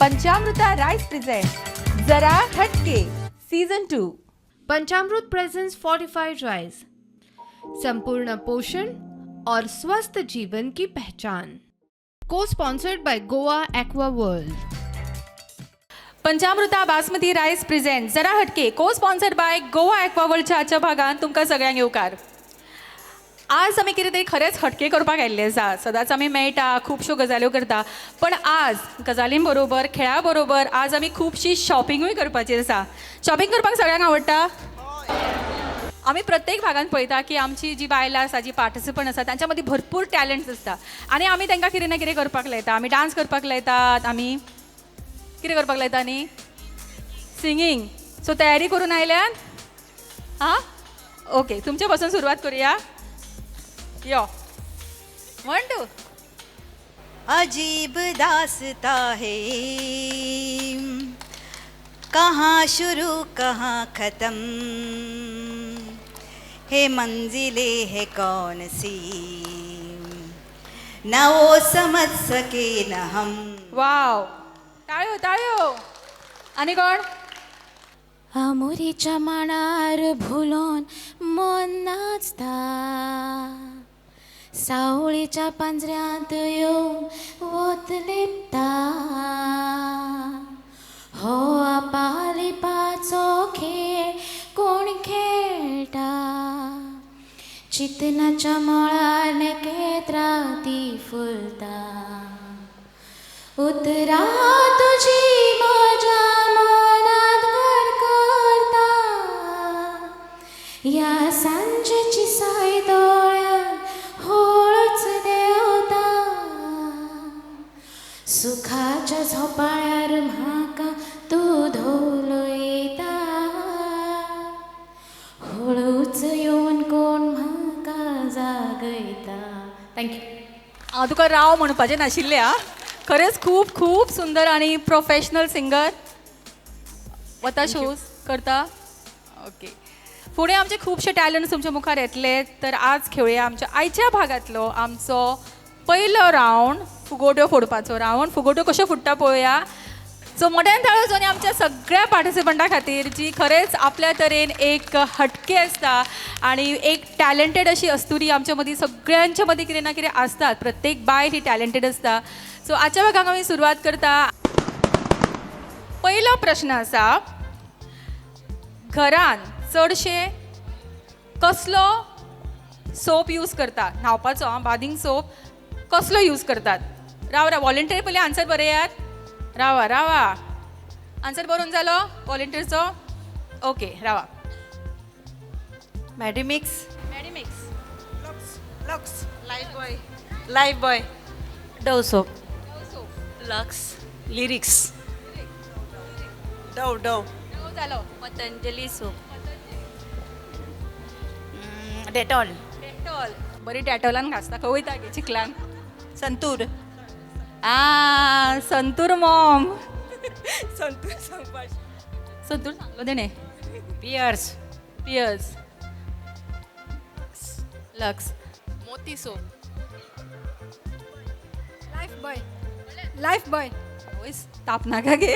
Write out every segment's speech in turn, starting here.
पंचामृता rice present जरा हटके season 2. Panchamrut presents fortified rice, संपूर्ण पोषण और स्वस्थ जीवन की पहचान। को sponsored by Goa Aqua World. Panchamruta basmati rice present जरा हटके co sponsored by Goa aqua वर्ल्डच्या आजच्या भागान तुमकां सगळ्यांक येवकार. आज आमी कितें तरी खरेंच हटके करपाक आयिल्ले आसा. सदांच आमी मेळटा, खुबश्यो गजाल्यो करता, पण आज गजालीं बरोबर, खेळा बरोबर आज आमी खुबशी शॉपिंगूय करपाची आसा. शॉपिंग करपाक सगळ्यांक आवडटा. आमी प्रत्येक भागान पळयता की आमची जी बायलां आसा, जी पार्टिसिपंट आसा, तांच्या मदीं भरपूर टॅलंट्स आसता आनी आमी तांकां कितें ना कितें करपाक लायता. आमी डांस करपाक लायतात, आमी कितें करपाक लायता न्ही, सिंगींग. सो तयारी करून आयल्यान आं, ओके, तुमचे पासून सुरवात करूया. यो, 1 2. अजीब दास्ता है, कहाँ शुरू कहाँ खत्म, हे मंजिले है कौन सी, न वो समझ सके न हम. वाव, टाळयो टाळयो. आनी कोण? आमोरीच्या माणार भुलोन मन नाचता, सावळीच्या पांजऱ्यांत येवन वत लिपता, हो आपालिपाचो खेळ कोण खेळटा, चिंतनाच्या मळार नेकेत्रां ती फुलता, उतरां तुजी म्हज्या मनांत घर करता, ह्या सांजेची साय दोळ्यांत हळूच देंवता, सुखाच्या झोपाळ्यार म्हाका तूं धोलयता, हळूच येवन कोण म्हाका जागयता. Thank you. हांव तुका राव म्हणपाचें नाशिल्लें आं, खरेंच खूब खूब सुंदर आनी प्रोफेशनल सिंगर. वता शोज करता. ओके, फुडें आमचे खुबशे टॅलंट्स तुमच्या मुखार येतले. तर आज खेळुया आमच्या आयच्या भागांतलो आमचो पयलो रावंड, फुगोट्यो फोडपाचो रावंड. फुगोट्यो कश्यो फुडटा पळोवया. सो मोठ्यान ताळयो जावन आमच्या सगळ्या पार्टिसिपंटा खातीर, जी खरेंच आपल्या तरेन एक हटके आसता आनी एक टॅलंटेड अशी अस्तुरी आमच्या मदीं, सगळ्यांच्या मदीं कितें ना कितें आसतात. प्रत्येक बायल ही टॅलंटेड आसता. सो आजच्या भागाक आमी सुरवात करता. पयलो प्रश्न आसा, घरान चडशे कसलो सोप यूज करता न्हावपाचो? आं, बादींग सोप कसलो यूज करतात? राव राव, वॉलंटियर पयलीं आन्सर बरयात. रावा रावा, आन्सर बरोवन जालो वॉलंटियरचो? ओके, रावा. Medimix. Medimix. Lux. Lifebuoy. Lifebuoy. Dove soap. Lux. Lyrics. Dove. Dove. जालो. Patanjali soap. Dettol. Dettol. बरी डेटॉलान घासता खंय वयता गे चिखलान? संतूर. आ, संतूर मॉम. संतूर सांगपाक. संतूर सांगलो तेणें. Pears. Pears. Lux. Moti soap. Lifebuoy. Lifebuoy. वयस ताप नाका गे.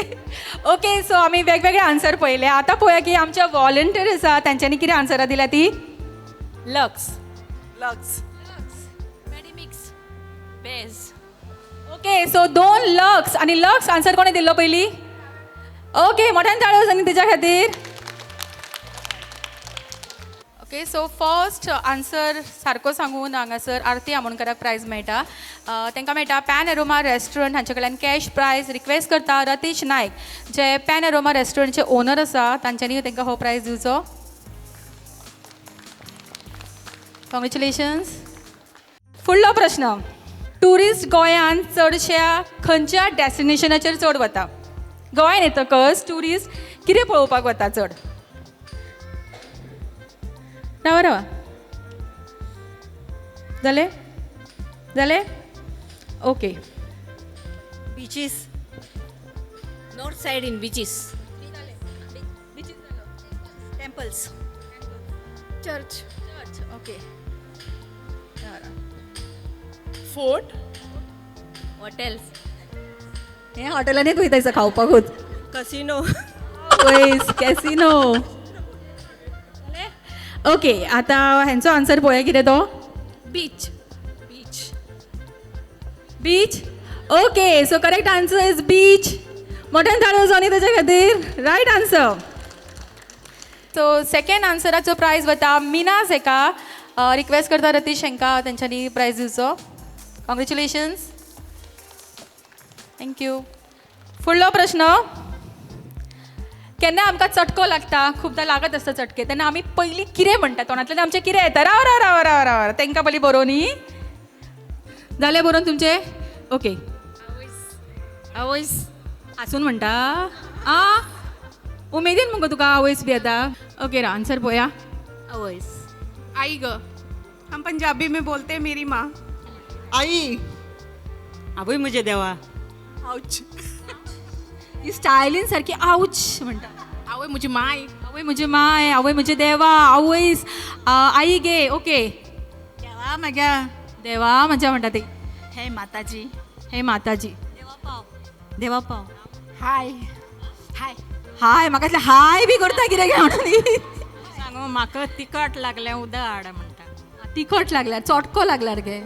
ओके, सो आमी वेगवेगळे आन्सर पळयले. आतां पळोवया की आमच्या वॉलंटियर आसा तांच्यांनी कितें आन्सरां दिल्या ती. Lux. Lux. Medimix. Beige. Okay, so 2 lux आनी लक्स आन्सर कोणें दिल्लो पयलीं? ओके, मोठ्यान ताळयो आनी तेच्या खातीर. ओके, सो फर्स्ट आन्सर सारको सांगून हांगासर आरती आमोणकराक प्रायज मेळटा. तांकां मेळटा पॅन एरोमा रेस्टॉरंट हांचे कडल्यान कॅश प्रायज. रिक्वेस्ट करता रतीश नायक जे पॅन एरोमा रेस्टॉरंटचे ओनर आसा, तांच्यांनी तांकां हो प्रायज दिवचो. कॉंग्रेच्युलेशन्स. फुडलो प्रश्न, ट्युरिस्ट गोंयांत चडश्या खंयच्या डेस्टिनेशनाचेर चड वता? गोंयान येतकच ट्युरिस्ट कितें पळोवपाक वता चड? रावा रावा, जालें जालें? Okay. Beaches. North side in beaches. Temples. Church. Church. Okay. Fort. Hotels. हे हॉटेलांनीच वयता खावपाकूच. कसिनो. वयस कॅसिनो. ओके, आतां हेंचो आन्सर पळोवया कितें तो. Beach. Beach. Beach. Okay, so correct answer is beach. मोठ्यान ताळयो जावनी तेच्या खातीर. Right answer. सो सेकंड आन्सराचो प्रायज वता मिनाज हेका. रिक्वेस्ट करता रतीश हेंका तेंच्यांनी प्रायज दिवचो. Congratulations, thank you. फुडलो प्रश्न. केन्ना आमकां चटको लागता, खुबदां लागत आसता चटके, तेन्ना आमी पयलीं कितें म्हणटा? तोंडांतल्यान आमचें कितें येता? राव राव राव राव राव, तांकां पयलीं बरोवनी. जालें बरोवन तुमचें? ओके. आवयस. हांसून म्हणटा आ, उमेदीन मुगो तुका आवयस बी येता. ओके, आन्सर पळोवया. आवयस. आई ग. हम पंजाबी में बोलते हैं, मेरी माँ. आई. आवय म्हजे देवा. आउच. ही स्टायलीन सारकी आउच म्हणटा. आवय म्हजी माय. आवय म्हजी माय, आवय म्हजे देवा, आवयस, आई गे. ओके. देवा म्हज्या. देवा म्हज्या म्हणटा ती. हे माताजी. हे माताजी. देवा पाव, देवा पाव. हाय हाय. हाय, म्हाका दिसलें हाय बी करता कितें काय म्हणून. सांगू, म्हाका तिखट लागलें, उदक हाड म्हणटा. तिखट लागल्यार, चटको लागल्यार गे.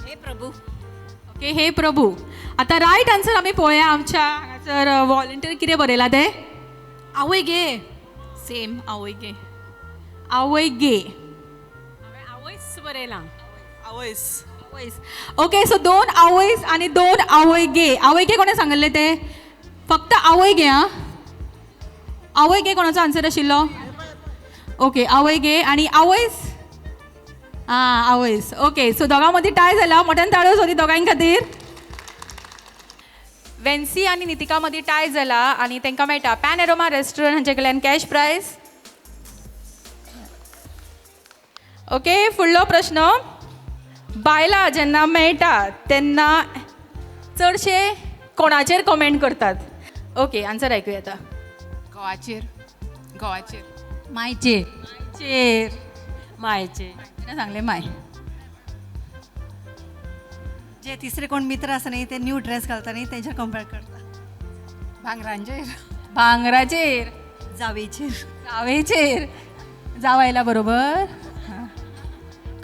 हे प्रभू. ओके, हे प्रभू. आतां रायट आन्सर आमी पळोवया. आमच्या हांगासर वॉलंटियर कितें बरयलां तें. आवय गे. सेम, आवय गे. आवय गे. हांवें आवयस बरयलां. आवयस. आवयस. ओके, सो दोन आवयस आनी दोन आवय गे. आवय गे कोणें सांगिल्लें तें? फक्त आवय गे. आं, आवय गे कोणाचो आन्सर आशिल्लो? ओके, आवय गे आनी आवयस. आं, आवयस. ओके, सो दोगां मदीं टाय जाला. मोठ्यान ताळयो जावनी दोगांय खातीर. वेन्सी आनी नितिका मदीं टाय जाला आनी तांकां मेळटा पॅन एरोमा रेस्टॉरंट हांचे कडल्यान कॅश प्रायज. ओके, फुडलो प्रश्न. बायलां जेन्ना मेळटा तेन्ना चडशे कोणाचेर कमेंट करतात? ओके, आन्सर आयकुया आतां. घोवाचेर, घोवाचेर. मायचेर. चेर. मायचेर. तिणें सांगलें माय. जे तिसरे कोण मित्र आसा न्ही, ते न्यू ड्रेस घालता न्ही, तेंच्या कंपेर करता. भांगरांचेर. भांगराचेर. जावेचेर. जावेचेर. जाव आयला बरोबर.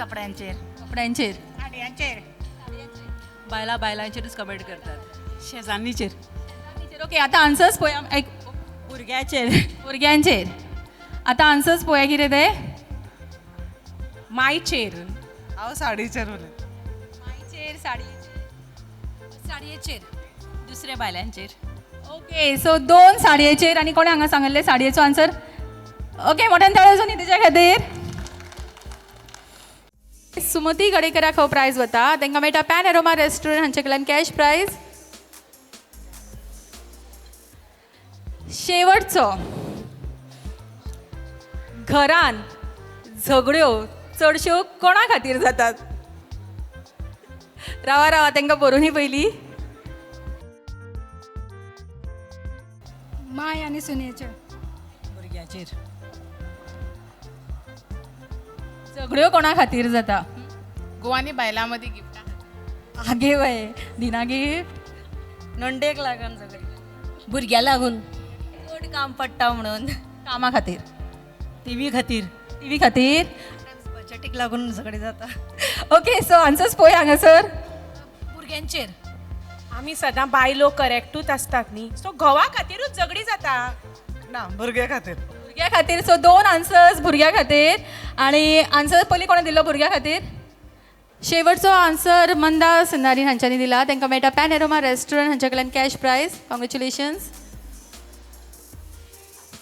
कपड्यांचेर. कपड्यांचेर. साडयांचेर. बायलां बायलांचेरूच कमेंट करतात. शेजान्नीचेर. ओके, आतां आन्सर्स पळोवया. एक भुरग्याचेर. भुरग्यांचेर. आतां आन्सर्स पळोवया कितें ते. मायचेर. हांव साडीचेर उलयतां. मायचेर, साडयेचेर. साडयेचेर, दुसऱ्या बायलांचेर. ओके, सो दोन साडयेचेर आनी कोणें हांगा सांगिल्लें साडयेचो आन्सर? ओके, मोठ्यान ताळयो जावनी तेच्या खातीर. सुमती गडेकराक हो प्रायज वता. तांकां मेळटा पॅन एरोमा रेस्टॉरंट हांचे कडल्यान कॅश प्रायज. शेवटचो. घरान झगड्यो चडश्यो कोणा खातीर जातात? रावा रावा, तांकां बरोवनी पयलीं. माय आनी सुनेचेर. भुरग्याचेर. झगड्यो कोणा खातीर जाता? गोवानी बायलां मदीं गिफ्टां. आगे वय, दिना गिफ्ट. नंडेक लागून सगळें. भुरग्या लागून. चड काम पडटा म्हणून. कामा खातीर. टिवी खातीर. टिवी खातीर. बजेटीक लागून झगडी जाता. ओके, सो आन्सर्स पळोवया हांगासर. भुरग्यांचेर. आमी सदां बायलो करेक्टूच आसतात न्ही, सो घोवा खातीरूच झगडी जाता. ना, भुरग्या खातीर. भुरग्या खातीर. सो दोन आन्सर्स भुरग्या खातीर. आनी आन्सर पयलीं कोणें दिल्लो भुरग्या खातीर? शेवटचो आन्सर मंदा सिनारी हांच्यांनी दिला. तांकां मेळटा पॅन एरोमा रेस्टॉरंट हांच्या कडल्यान कॅश प्रायज. कॉंग्रेच्युलेशन्स.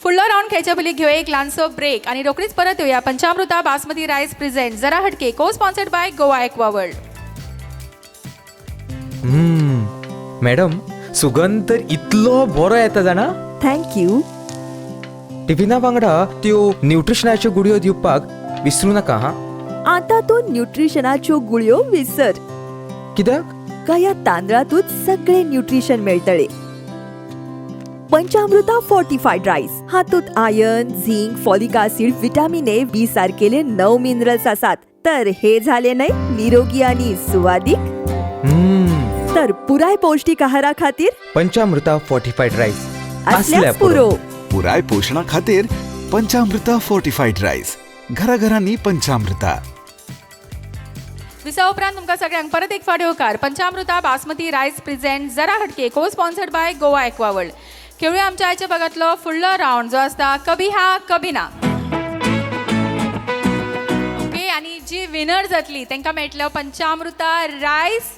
फुडलो रावंड खेळच्या पयलीं घेवया एक ल्हानसो ब्रेक आनी रोखडीच परत येवया. पंचामृता बासमती रायस प्रेझेंट जरा हटके, co sponsored by Goa aqua world. Madam, सुगंध तर इतलो बरो येता जाणा. Thank you. टिफिना वांगडा त्यो न्युट्रिशनाच्यो गुळयो दिवपाक विसरू नाका हा. आतां तूं न्युट्रिशनाच्यो गुळयो विसर. कित्याक? ह्या तांदळातूच सगळे न्युट्रिशन मेळटले. पंचामृता फॉर्टिफायड रायस हातूंत iron, zinc, folic acid, vitamin A, B सारकेले 9 minerals आसात. तर हे झाले न्हय निरोगी आणि सुवादीक. हम्म. तर पुराय पौष्टीक आहारा खातीर पंचामृता फोर्टिफाईड राईस आसल्यार पुरो. पुराय पोशणा खातीर पंचामृता फोर्टिफाईड राईस, घराघरांनी पंचामृता. विसा उपरांत तुमकां सगळ्यांक परत एक फावट येवकार. पंचामृता बासमती रायस प्रेझेंट जरा हटके, co sponsored by Goa aqua world. खेळूया आमच्या आयच्या भागातलो फुडलो रावंड जो आसता कभी हा कभी ना. ओके, आनी जी विनर जातली तांकां मेळटलो पंचामृता रायस.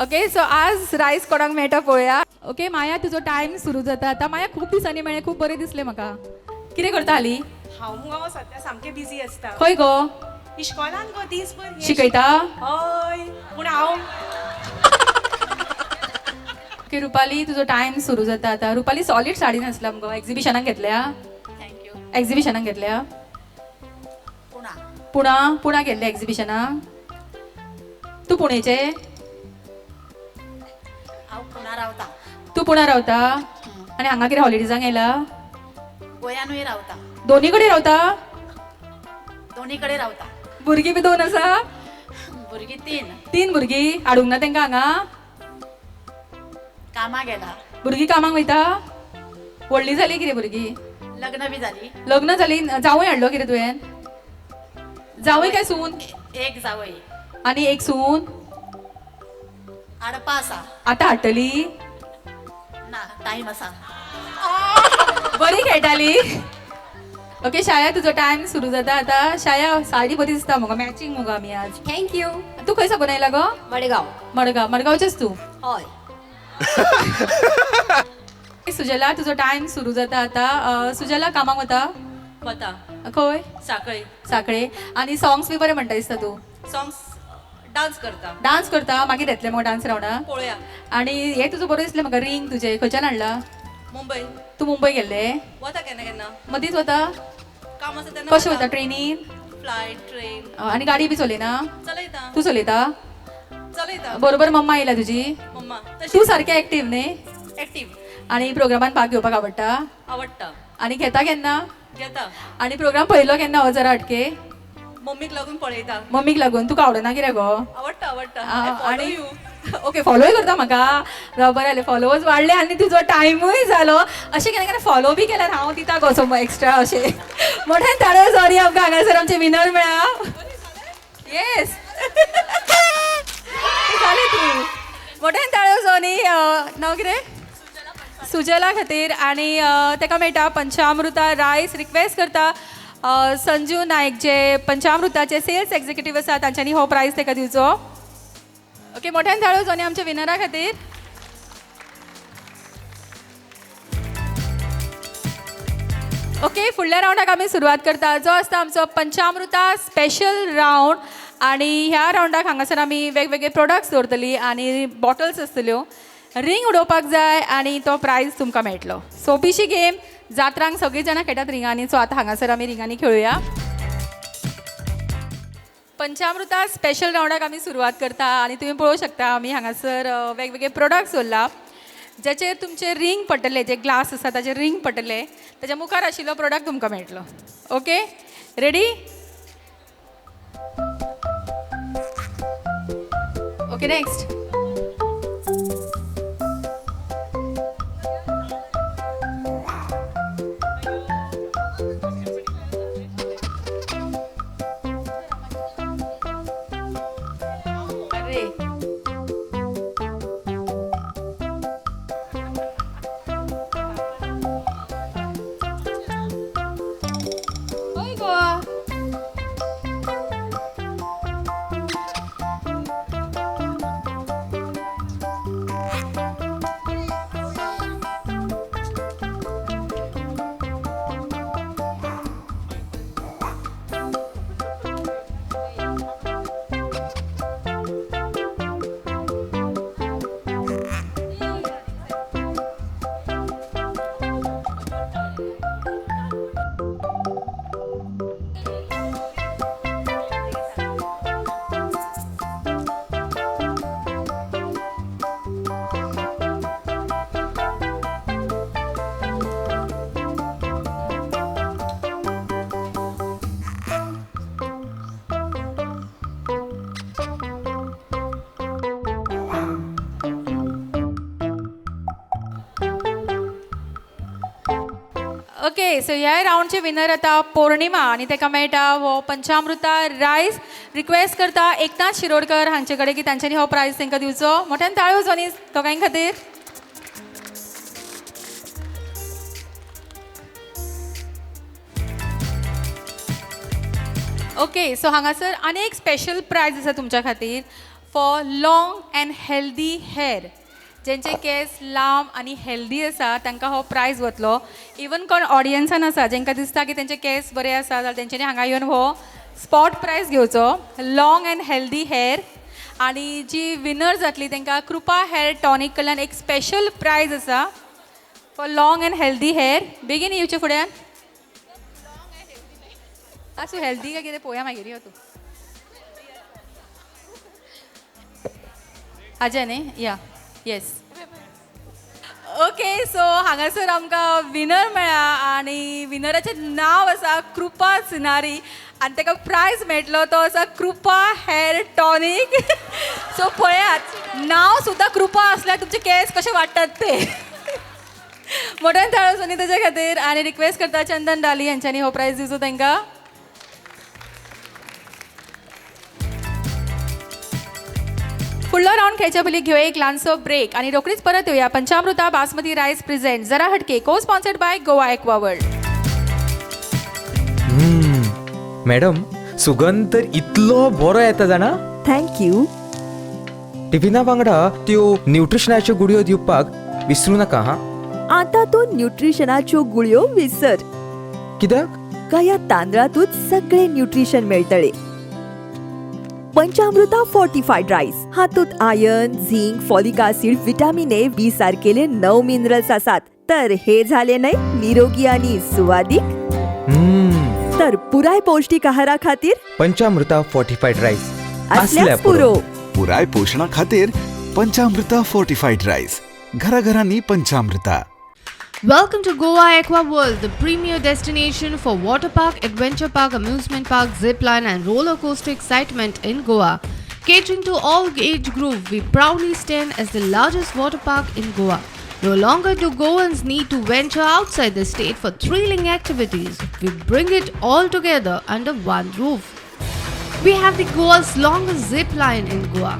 ओके, सो आज रायस कोणाक मेळटा पळोवया. ओके माया, तुजो टायम सुरू जाता आतां. माया, खूब दिसांनी मेळ्ळें, खूब बरें दिसलें म्हाका. कितें करता हाली? हांव मुगो सद्या सामकें बिजी आसता. खंय गो? इश्कोलान गो दीसभर हें. शिकयता? हय, पूण हांव ओके रुपाली, तुजो टायम सुरू जाता आतां. रुपाली सॉलीड साडी न्हेसला मुगो, एग्जिबिशनाक घेतल्या? Thank you. एग्जिबिशनाक घेतल्या? पुणा. पुणा, पुणा गेल्ले एग्जिबिशनाक? तूं पुणेचे? हांव पुणा रावता. तूं पुणा रावता आनी हांगा कितें हॉलिडेजांक येयला? गोंयानूय रावता. दोनी कडेन रावता? दोनी कडेन रावता. भुरगीं बी दोन आसा? भुरगीं तीन. तीन भुरगीं हाडूंक ना तांकां हांगा? कामाक गेला. भुरगीं कामाक वयता? व्हडली जाली कितें भुरगीं? लग्न बी जाली. लग्न जाली? जावंय हाडलो कितें तुवें? जावंय काय सून? एक जावय. आनी एक सून? हाडपा आसा. आतां हाडटली? ना, टायम आसा. बरी खेळटाली. ओके शाया, तुजो टायम सुरू जाता आतां. शाया, साडी बरी दिसता मुगो, मॅचींग मुगो आमी आज. Thank you. तूं खंय साकून आयला गो? मडगांव. मडगांव. मडगांवचेच तूं? हय. सुजला, तुजो टायम सुरू जाता आतां. सुजला कामाक वता? वता. खंय? साखळे. साखळे. आनी सॉंग्स बी बरें म्हणटा दिसता तूं? सॉंग्स, डान्स करता. डान्स करता? मागीर येतलें मुगो डान्स रावंडा. पळोवया. आनी हे तुजो बरो दिसलें म्हाका रिंग तुजें, खंयच्यान हाडला? मुंबय. तूं मुंबय गेल्ले? वता केन्ना केन्ना. मदींच वता? काम आसा तेन्ना. कशें वता? ट्रेनीन? Flight, train. आनी गाडी बी चलयना? चलयता. तूं चलयता? चलयता. बरोबर मम्मा येयला तुजी? मम्मा. तूं सारकें एक्टीव न्ही? एक्टीव. आनी प्रोग्रामान भाग घेवपाक आवडटा? आवडटा. आनी घेता केन्ना? घेता. आनी प्रोग्राम पळयलो केन्ना हो जरा हटके? मम्मीक लागून पळयता. मम्मीक लागून? तुका आवडना कितें गो? आवडटा, आवडटा. आनी ओके, फॉलोय करता म्हाका. बरें जालें, फॉलोवर्स वाडले आनी तुजो टायमूय जालो. अशें केन्ना केन्ना फॉलो बी केल्यार हांव दिता गो सो एक्स्ट्रा अशें. मोठ्यान ताळयो सॉरी आमकां हांगासर आमचे विनर मेळ्ळा. येस, जालें तूं. मोठ्यान ताळयो सॉरी. नांव कितें? सुजला खातीर. आनी ताका मेळटा पंचामृता रायस. रिक्वेस्ट करता संजू नायक जे पंचामृताचे सेल्स एक्झिक्युटीव आसा तांच्यांनी हो प्रायज ताका दिवचो. ओके, मोठ्यान ताळयो जावनी आमच्या विनरा खातीर. ओके, फुडल्या रावंडाक आमी सुरवात करता जो आसता आमचो पंचामृता स्पेशल रावंड. आनी ह्या रावंडाक हांगासर आमी वेगवेगळे प्रोडक्ट्स दवरतली आनी बॉटल्स आसतल्यो. रिंग उडोवपाक जाय आनी तो प्रायज तुमकां मेळटलो. सोंपीशी गेम, जात्रांक सगळीं जाणां खेळटात रिंगांनी. सो आतां हांगासर आमी रिंगांनी खेळुया. पंचामृता स्पेशल रावंडाक आमी सुरवात करता आनी तुमी पळोवंक शकता आमी हांगासर वेगवेगळे प्रोडक्ट्स दवरला ज्याचेर तुमचे रिंग पडटले, जे ग्लास आसा ताचेर रिंग पडटले, ताच्या मुखार आशिल्लो प्रोडक्ट तुमकां मेळटलो. Okay, ready? Okay, next. अरे हय गो. ओके, सो ह्या रावंडचे विनर आतां पौर्णिमा आनी ताका मेळटा हो पंचामृता रायस. रिक्वेस्ट करता एकनाथ शिरोडकर हांचे कडेन की तांच्यांनी हो प्रायज तांकां दिवचो. मोठ्यान ताळयो जावनी दोगांय खातीर. ओके, सो हांगासर आनी एक स्पेशल प्रायज आसा तुमच्या खातीर for long and healthy hair. जेंचे केंस लांब आनी हेल्दी आसा तांकां हो प्रायज वतलो. इवन कोण ऑडियन्सान आसा जेंकां दिसता की तेंचे केंस बरे आसा जाल्यार तेंच्यांनी हांगा येवन हो स्पॉट प्रायज घेवचो, लाँग अँड हेल्दी हेअर. आनी जी विनर जातली तांकां कृपा हेअर टॉनीक कडल्यान एक स्पेशल प्रायज आसा for long and healthy hair. बेगीन येवचे फुड्यान. आसूं, हेल्दी काय कितें पळोवया मागीर. यो तूं आजा न्ही या. येस, ओके. सो हांगासर आमकां विनर मेळ्ळा आनी विनराचें नांव आसा कृपा सिनारी आनी ताका प्रायज मेळटलो तो आसा कृपा हेअर टॉनीक. सो पळयात, नांव सुद्दां कृपा आसल्यार तुमचे केंस कशे वाडटात ते. मोठ्यान ताळो सोनी ताच्या खातीर आनी रिक्वेस्ट करता चंदन डाली हांच्यांनी हो प्रायज दिवचो तांकां. फुडलो रावंड खेळच्या पयलीं घेवया एक ल्हानसो ब्रेक आनी रोखडीच परत येवया. पंचामृता बासमती रायस प्रेझेंट जरा हटके, को sponsored by Goa Aqua World. Madam, सुगंध तर इतलो बरो येता जाणा. Thank you. टिफिना वांगडा त्यो न्यूट्रिशनाच्यो गुळयो दिवपाक विसरू नाका हा. आतां तूं न्यूट्रिशनाच्यो गुळयो विसर. कित्याक? ह्या तांदळांतूच सगळे न्यूट्रिशन मेळटले. पंचामृता फोर्टिफायड रायस हातूंत iron, zinc, folic acid, vitamin A, B सारकेले 9 minerals आसात. तर हे झाले न्हय निरोगी आणि सुवादीक. तर पुराय पौष्टिक आहारा खातीर पंचामृता फोर्टिफायड रायस असल्याच पुरो. पुराय पोशणा खातीर पंचामृता फोर्टिफायड रायस. घराघरांनी पंचामृता. Welcome to Goa Aqua World, the premier destination for water park, adventure park, amusement park, zip line and roller coaster excitement in Goa. Catering to all age group, we proudly stand as the largest water park in Goa. No longer do Goans need to venture outside the state for thrilling activities. We bring it all together under one roof. We have the Goa's longest zip line in Goa.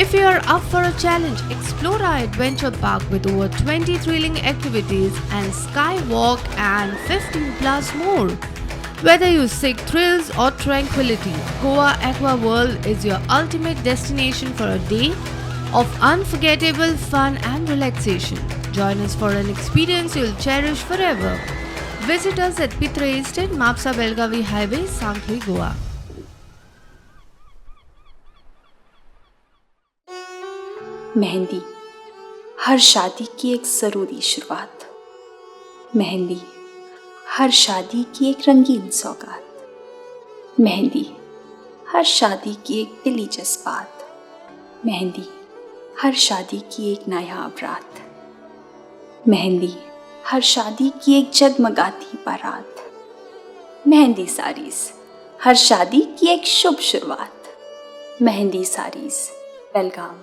If you are up for a challenge, explore our adventure park with over 20 thrilling activities and skywalk and 15 plus more. Whether you seek thrills or tranquility, Goa Aqua World is your ultimate destination for a day of unforgettable fun and relaxation. Join us for an experience you'll cherish forever. Visit us at Pitre Estate, Mapsa Belgavi Highway, Sankhli, Goa. Mehndi हर शादी की एक ज़रूरी शुरुआत, मेहंदी हर शादी की एक रंगीन सौगात, मेहंदी हर शादी की एक दिली जज्बात, मेहंदी हर शादी की एक नायाब रात, मेहंदी हर शादी की एक जगमगाती बारात, मेहंदी साड़ीज हर शादी की एक शुभ शुरुआत, Mehndi saris Belgaum.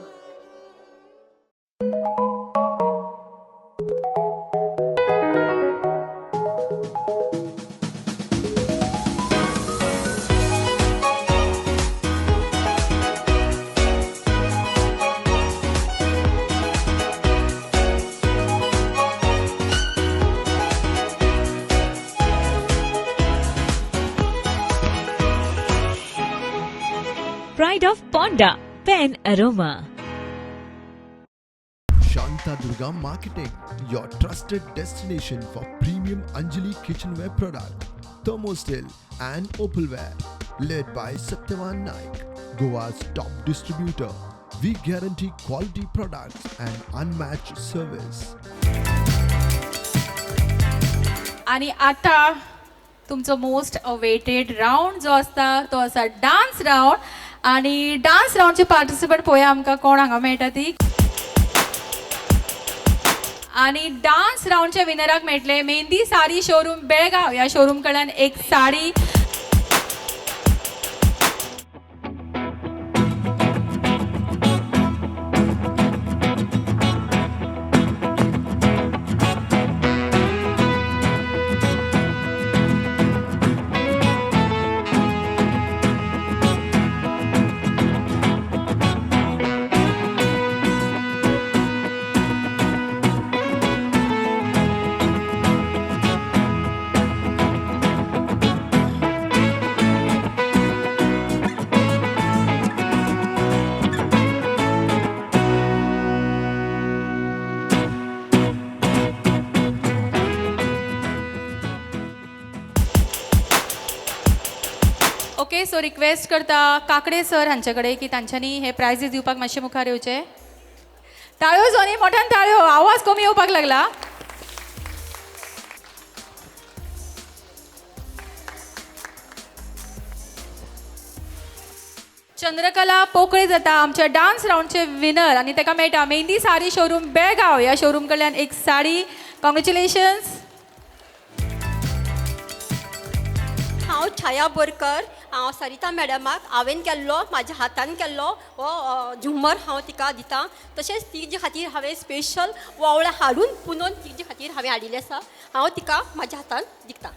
Pride of Ponda, Pen Aroma. Shanta Durga Marketing, your trusted destination for premium Anjali kitchenware product, thermosteel and opalware. Led by Satyavan Naik, Goa's top distributor. We guarantee quality products and unmatched service. आणि आता तुमचो most awaited round जो आसता तो आसा dance round. आणि dance रावंडचे participant पळोवया आमकां कोण हांगा मेळटा ती. आणि डान्स रावंडच्या विनराक मेळटले मेहंदी साडी शोरूम बेळगांव ह्या शोरूम कडल्यान एक साडी. ओके, सो रिक्वेस्ट करता काकडे सर हांचे कडेन की तांच्यांनी हे प्रायजीस दिवपाक मातशे मुखार येवचे. ताळयो जोनी, मोठ्यान ताळयो, आवाज कमी येवपाक लागला. चंद्रकला पोकळे जाता आमच्या डान्स रावंडचे विनर आनी ताका मेळटा मेहंदी साडी शोरूम बेळगांव ह्या शोरूम कडल्यान एक साडी. कॉंग्रेच्युलेशन्स. हांव छाया बोरकर. हांव सरिता मॅडमाक हांवें केल्लो म्हाज्या हातान केल्लो हो झुमर हांव तिका दिता. तशेंच तिजे खातीर हांवें स्पेशल वोवळां हाडून पुनोवन तिजे खातीर हांवें हाडिल्लें आसा. हांव तिका म्हाज्या हातान दिता.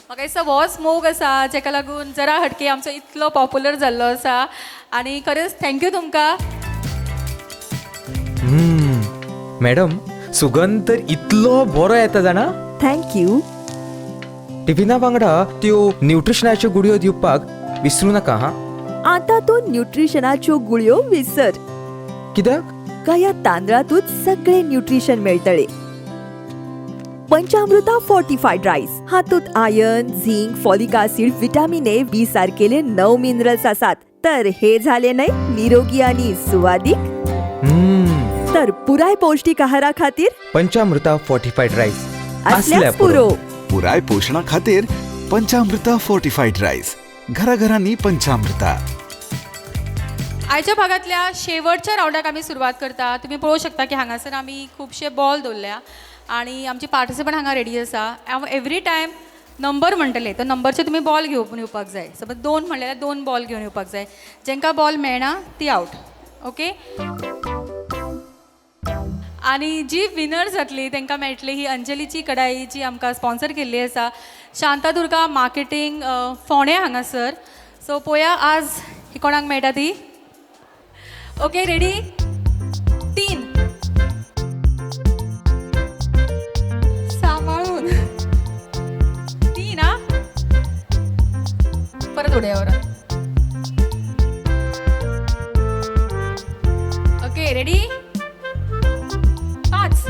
म्हाका दिसता होच मोग आसा जेका लागून जरा हटके आमचो इतलो पॉप्युलर जाल्लो आसा आनी खरेंच thank you तुमकां. मॅडम, सुगंध तर इतलो बरो येता जाणा. Thank you. टिफिना वांगडा त्यो न्यूट्रिशनाच्यो गुळयो दिवपाक विसरू नाका हा. आतां तूं न्यूट्रिशनाच्यो गुळयो विसर. कित्याक? काया तांदळांतूच सगळें न्यूट्रिशन मेळटलें. पंचामृता फोर्टिफायड रायस हातूंत iron, zinc, folic acid, vitamin A, B सारकेले 9 minerals आसात. तर हे झाले न्हय निरोगी आनी सुवादीक. तर पुराय पौष्टिक आहारा खातीर पंचामृता फोर्टिफायड रायस असल्याच पुरो. पुराय पोषणा खातीर पंचामृता फोर्टिफायड रायस. घराघरांनी पंचामृता. आयच्या भागांतल्या शेवटच्या रावंडाक आमी सुरवात करता. तुमी पळोवंक शकता की हांगासर आमी खुबशे बॉल दवरल्या आनी आमची पार्टिसिपंट हांगा रेडी आसा. हांव एवरी टायम नंबर म्हणटले तो नंबरचे तुमी बॉल घेवन येवपाक जाय. सपोज 2 म्हणल्यार 2 बॉल घेवन येवपाक जाय. जांकां बॉल मेळना ती आवट. ओके, आनी जी विनर जातली तांकां मेळटली ही अंजलीची कढाई जी आमकां स्पॉन्सर केल्ली आसा शांतादुर्गा मार्केटींग फोंडें हांगासर. सो पळोवया आज ही कोणाक मेळटा ती. ओके, रेडी, 3 सांबाळून 3 आ परत उडया. Okay, ready, 5.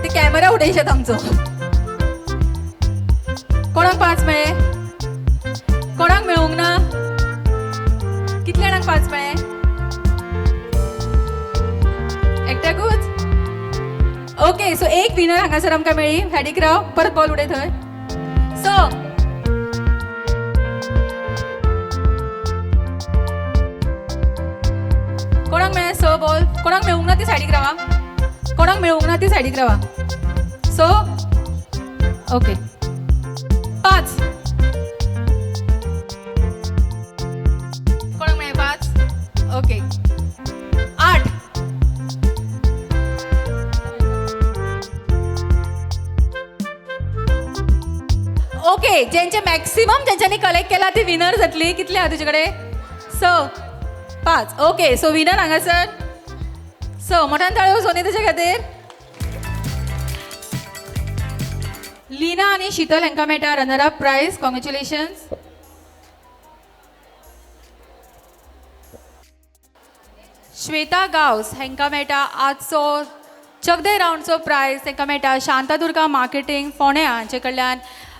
ते कॅमेरा उडयशात आमचो. कोणाक 5 मेळ्ळे? कोणाक मेळूंक ना? कितल्या जाणांक 5 मेळ्ळे? एकट्याकूच? ओके, सो एक विनर हांगासर आमकां मेळ्ळी. सायडीक राव, परत बॉल उडय थंय. सो कोणाक मेळ्ळे 6 बॉल? कोणाक मेळूंक ना ती सायडीक रावा. कोणाक मेळूंक ना ती सायडीक रावा. So okay, 5. कोणाक मेळ्ळे 5? ओके, 8. ओके, ज्यांचे मॅक्सिमम ज्यांच्यानी कलेक्ट केला ती विनर जातली. कितले आहा तुजे कडेन? 6, 5. ओके, सो विनर हांगासर 6. मोठ्यान ताळयो सोनी तुजे खातीर. लीना आनी शीतल हांकां मेळटा runner up prize. Congratulations. Shweta Gawas हांकां मेळटा आजचो चकदे रावंडचो प्रायज. तांकां मेळटा शांतादुर्गा मार्केटींग फोंड्या हांचे कडल्यान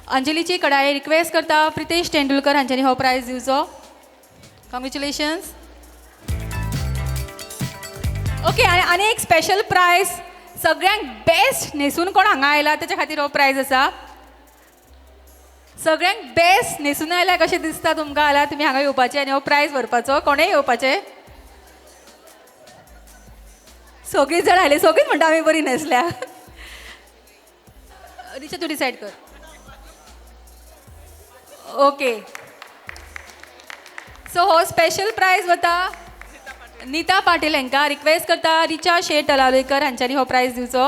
अंजलीची कढाई. रिक्वेस्ट करता प्रितेश तेंडुलकर हांच्यांनी हो प्रायज दिवचो. कॉंग्रेच्युलेशन्स. ओके, आनी आनी एक स्पेशल प्रायज सगळ्यांक बेस्ट न्हेसून कोण हांगा आयला तेच्या खातीर हो प्रायज आसा. सगळ्यांक बेस्ट न्हेसून आयल्या कशें दिसता तुमकां जाल्यार तुमी हांगा येवपाचें आनी हो प्रायज व्हरपाचो. कोणेय येवपाचें. सगळीं जाण आयली, सगळींच म्हणटा आमी बरी न्हेसल्या. रिचा, तूं डिसायड कर. ओके, सो हो स्पेशल प्रायज वता नीता पाटील हांकां. रिक्वेस्ट करता रिचा शेट तलावलेकर हांच्यांनी हो प्रायज दिवचो.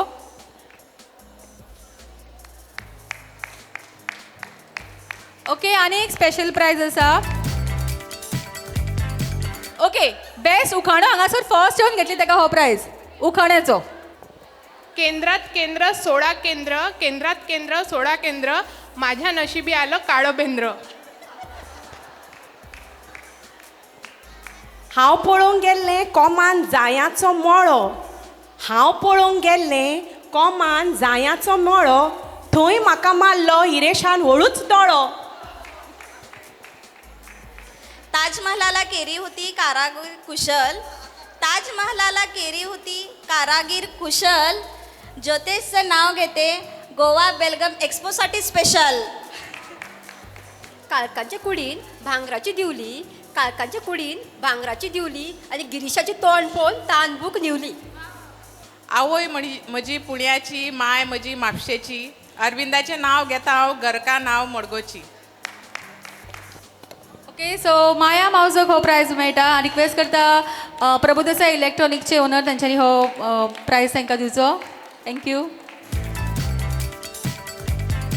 ओके, आनी एक स्पेशल प्रायज आसा. ओके, बेस्ट उखाणो हांगासर फर्स्ट येवन घेतली ताका हो प्रायज उखाण्याचो. केंद्रात केंद्र 16 केंद्र, केंद्रात केंद्र 16 केंद्र, माझ्या नशिबी आलं काळं बेंद्र. हांव पळोवंक गेल्लें कोमान जायांचो मळो, हांव पळोवंक गेल्लें कोमान जायांचो मळो, थंय म्हाका मारलो हिरेशान हळूच दोळो. ताजमहालाला केरी होती कारागीर कुशल, ताजमहालाला केरी होती कारागीर कुशल, ज्योतेशचं नाव घेते गोवा बेलगम एक्सपोसाठी स्पेशल. काळकाच्या कुडीन भांगराची दिवली, काळकाच्या कुडीन भांगराची दिवली आनी गिरीशाची तोंड पळोवन तानभूक न्हिवली. आवय म्हजी पुण्याची, माय म्हजी म्हापशेची, अरविंदाचें नांव घेता हांव, घरका नांव मडगोची. ओके, सो माया मावजोक हो प्रायज मेळटा. रिक्वेस्ट करता प्रभुदेसाय इलेक्ट्रॉनिकचे ओनर तांच्यांनी हो प्रायज तांकां दिवचो. Thank you.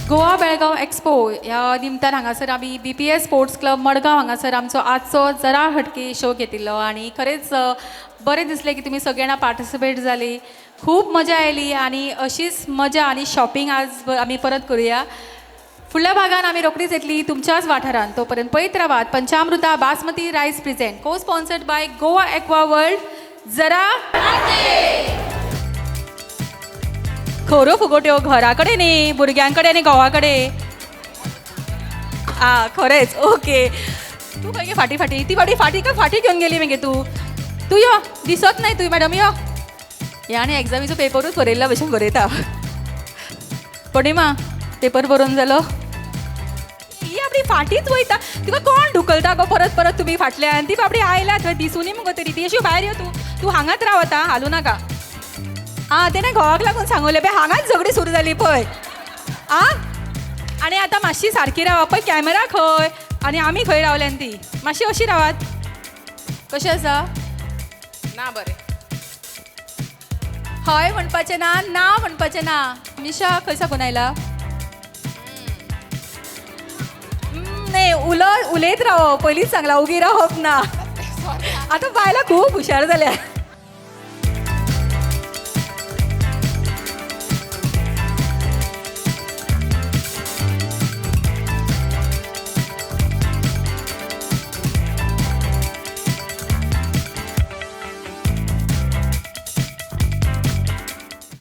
Goa Belgaum expo ह्या निमतान हांगासर आमी BPS sports club Madgaon हांगासर आमचो आजचो जरा हटके शो घेतिल्लो आनी खरेंच बरें दिसलें की तुमी सगळ्यांना पार्टिसिपेट जाली, खूब मजा आयली आनी अशीच मजा आनी शॉपिंग आज आमी परत करुया. फुडल्या भागान आमी रोखडीच येतली तुमच्याच वाठारान. तो पर्यंत पळयत रावात Panchamruta basmati rice present co sponsored by Goa Aqua World. जरा खरो फुगोट्यो घरा कडेन न्ही, भुरग्यां कडेन आनी घोवा कडेन. आ खरेंच ओके. तूं खंय गे फाटी फाटी ती फाटी फाटी काय फाटी घेवन गेली मगे तूं. तूं यो, दिसत नाही तूं मॅडम यो. हे आनी एग्जामीचो पेपरूच बरयल्ल्या भशेन बरयता. पणिमा पेपर बरोवन जालो. ही आपली फाटीच वयता, तुका कोण ढुकलता गो परत परत तुमी फाटल्यान. ती बाबडी आयल्या थंय दिसूनी मुगो तरी ती अशी भायर यो. तूं तूं हांगाच राव आतां, हालूं नाका. आं तेणें घोवाक लागून सांगलें पळय, हांगाच झगडी सुरू जाली पळय. आं आनी आतां मातशी सारकी रावा पळय, कॅमेरा खंय आनी आमी खंय रावल्यान ती. मातशी अशी रावात. कशें आसा? ना बरें. हय म्हणपाचें ना, ना म्हणपाचें ना. निशा खंय साकून आयला? न्ही उलयत रावप, पयलींच सांगला उगी रावप ना. आतां बायलां खूब हुशार जाल्या.